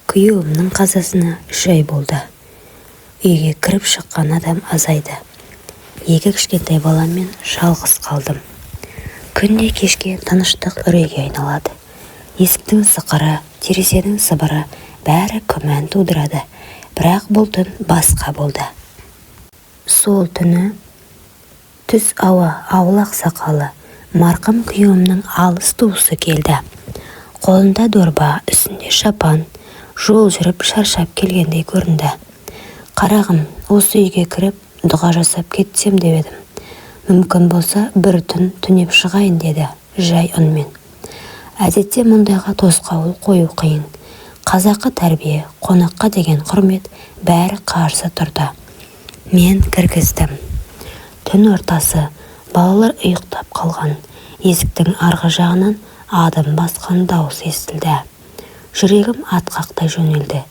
Күйеуімнің қазасына 3 ай болды. Үйге кіріп-шыққан адам азайды. Екі кішкентай баламмен жалғыз қалдым. Күнде кешке тыныштық үрейге айналады. Есіктің сықыры, терезенің сыбыры, бәрі күмән тудырады. Бірақ бұл түн басқа болды. Сол түні түс ауа ауыл ақсақалы, марқұм күйеуімнің алыс туысы келді. Қолында дорба, үстінде шапан, жол жүріп шаршап келгендей көрінді. «Қарағым, осы үйге кіріп, дұға жасап кетсем деп едім. Мүмкін болса, бір түн түнеп шығайын», – деді жай үнмен. Әдетте мұндайға тосқауыл қою қиын. Қазақы тәрбие, қонаққа деген құрмет, бәрі қарсы тұрды. Мен кіргіздім. Түн ортасы, балалар ұйықтап қалған. Есіктің арғы жағынан адым басқан дауыс естілді. Жүрегім атқақтай жөнелді.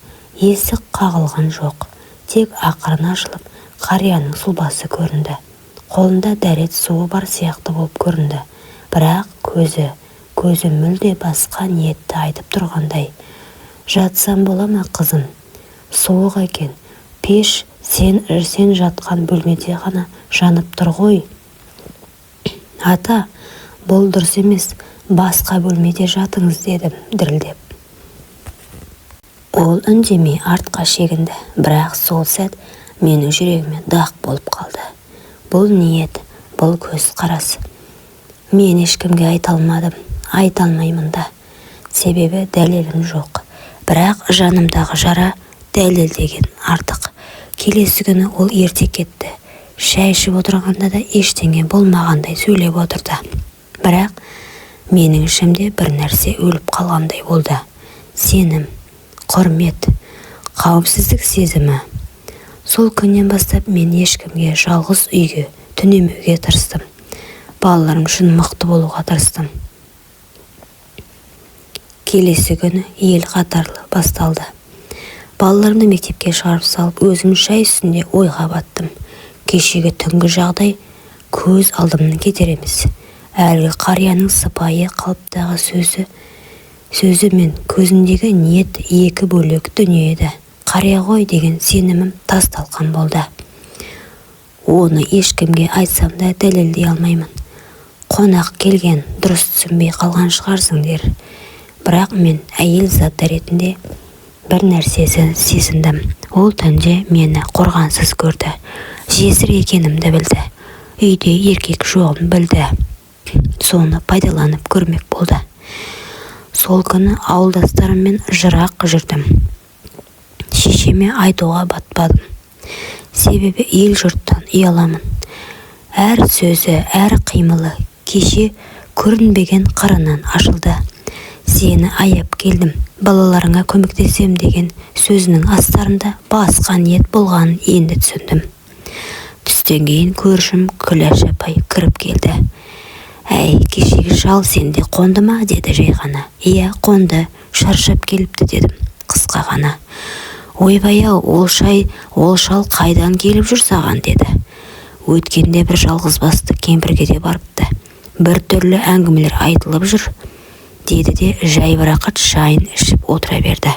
Есік қағылған жоқ. Тек ақырын ашылып, қарияның сұлбасы көрінді. Қолында дәрет суы бар сияқты болып көрінді. Бірақ көзі, көзі мүлде басқа ниетті айтып тұрғандай. «Жатсам бола ма, қызым? Суық екен, пеш сен жатқан бөлмеде ғана жанып тұр ғой». «Ата, бұл дұрыс емес, басқа бөлмеде жатыңыз», – дедім дірілдеп. Ол үндемей артқа шегінді, бірақ сол сәт менің жүрегіме дақ болып қалды. Бұл ниет, бұл көзқарас. Мен ешкімге айта алмадым, айта алмаймын да. Себебі дәлелім жоқ. Бірақ жанымдағы жара дәлелдеген артық. Келесі күні ол ерте кетті. Шай ішіп отырғанда да ештеңе болмағандай сөйлеп отырды. Бірақ менің ішімде бір нәрсе өліп қалғандай болды. Сенім, құрмет, қауіпсіздік сезімі. Сол күннен бастап мен ешкімге жалғыз үйге түнемеуге тырыстым. Балаларым үшін мықты болуға тырыстым. Келесі күні ел қатарлы басталды. Балаларымды мектепке шығарып салып, өзім шай үстінде ойға баттым. Кешегі түнгі жағдай көз алдымнан кетер емес. Әлгі қарияның сыпайы қалыптағы сөзі мен көзіндегі ниет екі бөлек дүние еді. Қария ғой деген сенімім тас-талқан болды. Оны ешкімге айтсам да дәлелдей алмаймын. Қонақ келген, дұрыс түсінбей қалған шығарсың дер. Бірақ мен әйел заты ретінде бір нәрсені сезіндім. Ол түнде мені қорғансыз көрді. Жесір екенімді білді. Үйде еркек жоғын білді. Соны пайдаланып көрмек болды. Сол күні ауылдастарыммен жырақ жүрдім. Шешеме айтуға батпадым. Себебі ел-жұрттан ұяламын. Әр сөзі, әр қимылы кеше көрінбеген қырынан ашылды. «Сені аяп келдім, балаларыңа көмектесем» деген сөзінің астарында басқа ниет болғанын енді түсіндім. Түстен кейін көршім Күләш апай кіріп келді. «Әй, кешегі шал сенде қонды ма?» – деді жай ғана. «Иә, қонды, шаршап келіпті», – дедім қысқа ғана. «Ойбай-ау, ол шал қайдан келіп жүр саған?» – деді. «Өткенде бір жалғызбасты кемпірге де барыпты. Бір түрлі әңгімелер айтылып жүр», – деді де жайбарақат шайын ішіп отыра берді.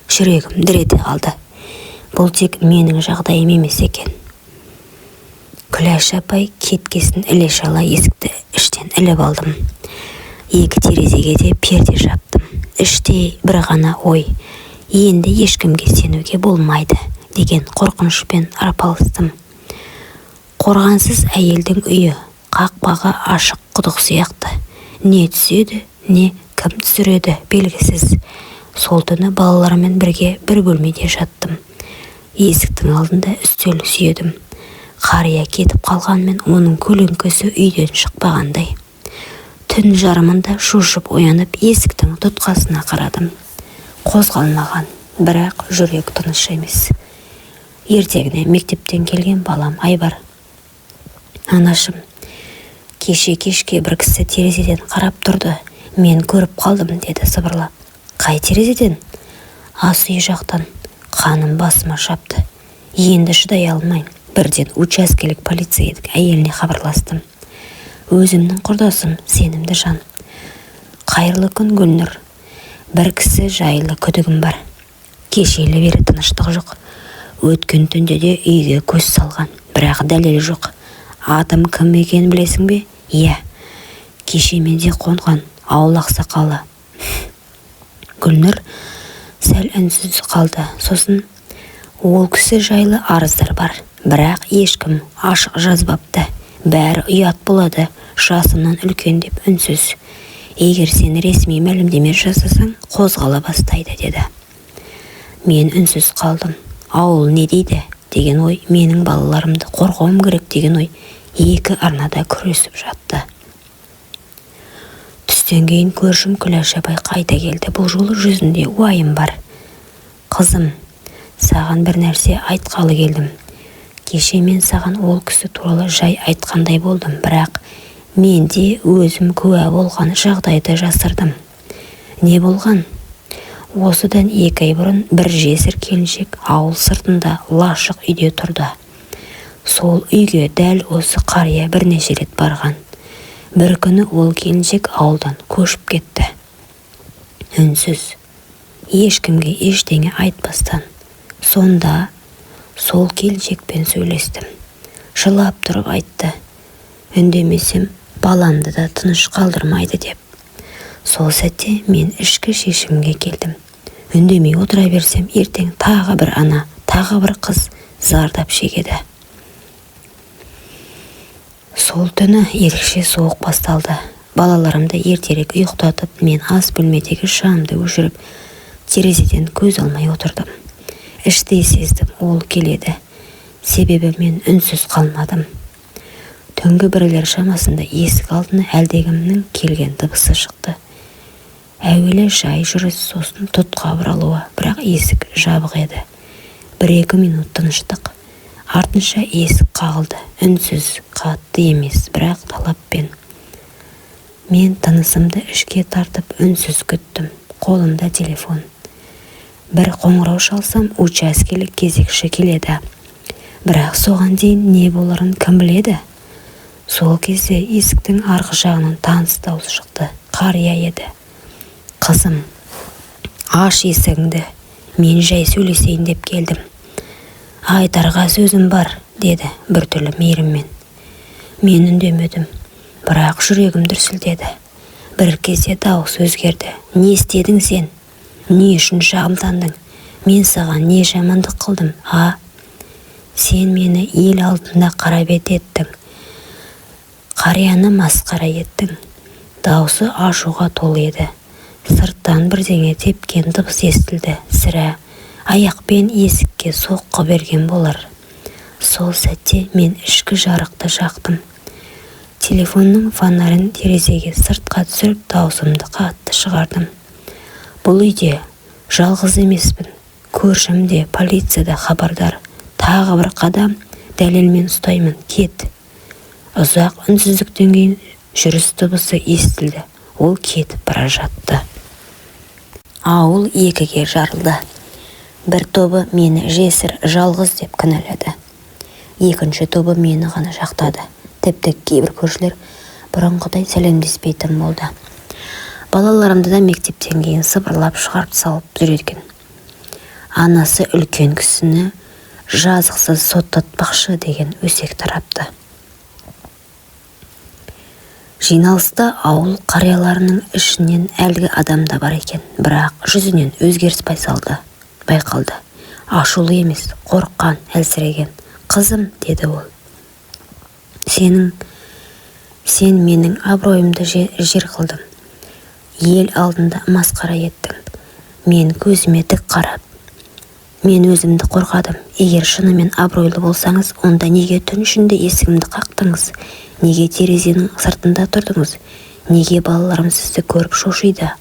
Жүрегім дір ете қалды. Бұл тек менің жағдайым емес екен. Күләш апай кеткесін іле-шала есікті іштен іліп алдым. Екі терезеге де перде жаптым. Іштей бір ғана ой: енді ешкімге сенуге болмайды деген қорқынышпен арпалыстым. Қорғансыз әйелдің үйі қақпағы ашық құдық сияқты. Не түседі, не кім түсіреді, белгісіз. Сол түні балаларыммен бірге бір бөлмеде жаттым. Есіктің алдында үстел сүйедім. Қария кетіп қалғанмен, оның көлеңкесі үйден шықпағандай. Түн жарымында шошып оянып, есіктің тұтқасына қарадым. Қозғалмаған, бірақ жүрек тыныш емес. Ертеңіне мектептен келген балам Айбар: «Анашым, кеше кешке бір кісі терезеден қарап тұрды, мен көріп қалдым», – деді сыбырлап. «Қай терезеден?» «Ас үй жақтан». Қаным басыма шапты. Енді шыдай алмай, бірден учаскелік полицейдің әйеліне хабарластым. Өзімнің құрдасым, сенімді жан. «Қайырлы күн, Гүлнұр. Бір кісі жайлы күдігім бар. Кешелі бері тыныштық жоқ. Өткен түнде де үйге көз салған, бірақ дәлел жоқ. Атым кім екенін білесің бе? Иә. Кеше менде қонған ауыл ақсақалы. Гүлнұр сәл үнсіз қалды. Сосын: «Ол кісі жайлы арыздар бар, бірақ ешкім ашық жазбапты. Бәрі ұят болады, жасымнан үлкен деп үнсіз. Егер сен ресми мәлімдеме жасасаң, қозғала бастайды», – деді. Мен үнсіз қалдым. Ауыл не дейді деген ой, менің балаларымды қорғауым керек деген ой екі арнада күресіп жатты. Түстен кейін көршім Күләш апай қайта келді. Бұл жолы жүзінде уайым бар. «Қызым, саған бір нәрсе айтқалы келдім. Кеше мен саған ол кісі туралы жай айтқандай болдым, бірақ мен де өзім куә болған жағдайды жасырдым». «Не болған?» «Осыдан 2 ай бұрын бір жесір келіншек ауыл сыртында лашық үйде тұрды. Сол үйге дәл осы қария бірнеше рет барған. Бір күні ол келіншек ауылдан көшіп кетті. Үнсіз, ешкімге ештеңе айтпастан. Сонда сол келіншекпен сөйлестім. Жылап тұрып айтты: үндемесем, баламды да тыныш қалдырмайды деп. Сол сәтте мен ішкі шешімге келдім: үндемей отыра берсем, ертең тағы бір ана, тағы бір қыз зардап шегеді». Сол түні ерекше суық басталды. Балаларымды ертерек ұйықтатып, мен ас бөлмедегі шамды өшіріп, терезеден көз алмай отырдым. Іштей сездім: ол келеді. Себебі мен үнсіз қалмадым. Түнгі 1-лер шамасында есік алдына әлдекімнің келген дыбысы шықты. Әуелі жай жүріс, сосын тұтқа бұралуы, бірақ есік жабық еді. 1-2 минут тыныштық. Артынша есік қағылды. Үнсіз, қатты емес, бірақ талаппен. Мен тынысымды ішке тартып, үнсіз күттім. Қолымда телефон. Бір қоңырау шалсам, учаскелік кезекші келеді. Бірақ соған дейін не боларын кім біледі? Сол кезде есіктің арғы жағынан таныс дауыс шықты. Қария еді. «Қызым, аш есігіңді, мен жай сөйлесейін деп келдім. Айтарға сөзім бар», – деді біртүрлі мейіріммен. Мен үндемедім, бірақ жүрегім дүрсілдеді. Бір кезде дауыс өзгерді. «Не істедің сен? Не үшін шағымдандың? Мен саған не жамандық қылдым, а? Сен мені ел алдында қарабет еттің, қарияны масқара еттің». Даусы ашуға толы еді. Сырттан бірдеңе тепкен дыбыс естілді. Сірә, аяқпен есікке соққы берген болар. Сол сәтте мен ішкі жарықты жақтым. Телефонның фонарін терезеге сыртқа түсіріп, даусымды қатты шығардым: «Бұл үйде жалғыз емеспін. Көршім де, полиция да хабардар. Тағы бір қадам, дәлелмен ұстаймын. Кет!» Ұзақ үнсіздіктен кейін жүріс дыбысы естілді. Ол кетіп бара жатты. Ауыл екіге жарылды. Бір тобы мені жесір, жалғыз деп кінәлады. Екінші тобы мені ғана жақтады. Тіпті кейбір көршілер бұрынғыдай сәлемдеспейтін болды. Балаларымды да мектептен кейін сыбырлап шығарып салып жүрген. Анасы үлкен кісіні жазықсыз соттатпақшы деген өсек тарапты. Жиналыста ауыл қарияларының ішінен әлгі адам да бар екен, бірақ жүзінен өзгеріс байқалды. Ашулы емес, қорыққан, әлсіреген. «Қызым, – деді ол, – сен менің абыройымды жер қылдың. Ел алдында масқара еттің. Мен көзіме тік қарап, мен өзімді қорғадым. Егер шынымен абыройлы болсаңыз, онда неге түн ішінде есігімді қақтыңыз? Неге терезенің сыртында тұрдыңыз? Неге балаларым сізді көріп шошиды?»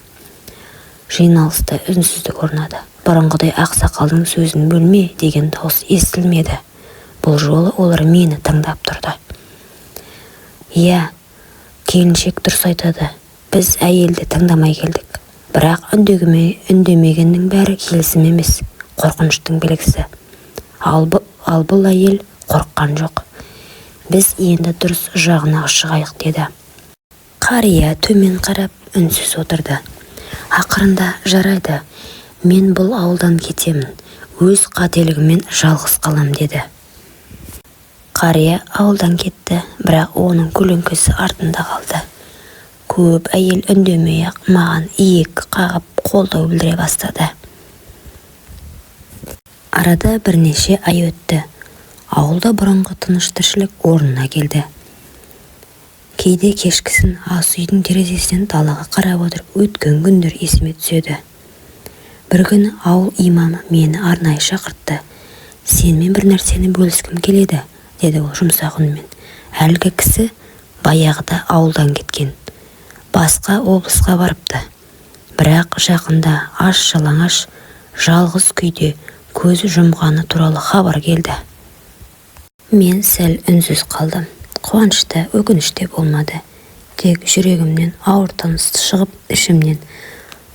Жиналыста үнсіздік орнады. Бұрынғыдай ақсақалдың сөзін бөлме деген дауыс естілмеді. Бұл жолы олар мені тыңдап тұрды. «Иә, келіншек дұрыс айтады. Біз әйелді тыңдамай келдік. Бірақ үндемегеннің бәрі келісім емес, қорқыныштың белгісі. Ал бұл әйел қорыққан жоқ. Біз енді дұрыс жағына шығайық», – деді. Қария төмен қарап, үнсіз отырды. Ақырында: «Жарайды, мен бұл ауылдан кетемін, өз қателігіммен жалғыз қалам», – деді. Қария ауылдан кетті, бірақ оның көлеңкесі артында қалды. Көп әйел үндемей-ақ маған иек қағып, қолдау білдіре бастады. Арада бірнеше ай өтті. Ауылда бұрынғы тыныш тіршілік орнына келді. Кейде кешкісін ас үйдің терезесінен далаға қарап отырып, өткен күндер есіме түседі. Бір күні ауыл имамы мені арнайы шақыртты. «Сенімен бір нәрсені бөліскім келеді», – деді ол жұмсақ үнмен. «Әлгі кісі баяғыда ауылдан кеткен, басқа облысқа барыпты. Бірақ жақында аш-жалаңаш, жалғыз күйде көз жұмғаны туралы хабар келді». Мен сәл үнсіз қалдым. Қуаныш та, өкініш те болмады. Тек жүрегімнен ауыр тыныс шығып, ішімнен: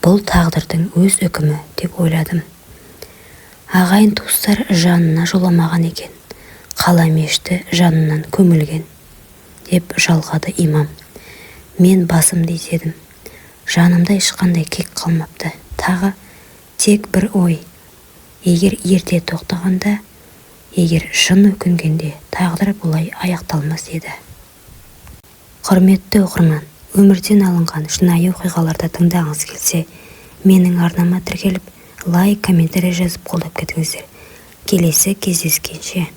«Бұл тағдырдың өз үкімі», – деп ойладым. «Ағайын-туыстар жанына жоламаған екен. Қала мешіті жанынан көмілген», – деп жалғады имам. Мен басымды изедім. Жанымда ешқандай кек қалмапты. Тағы тек бір ой: егер ерте тоқтағанда, егер шын өкінгенде, тағдыр бұлай аяқталмас еді. Құрметті оқырман, өмірден алынған шынайы оқиғаларды тыңдағыңыз келсе, менің арнама тіркеліп, лайк, комментарий жазып, қолдап кетіңіздер. Келесі кездескенше!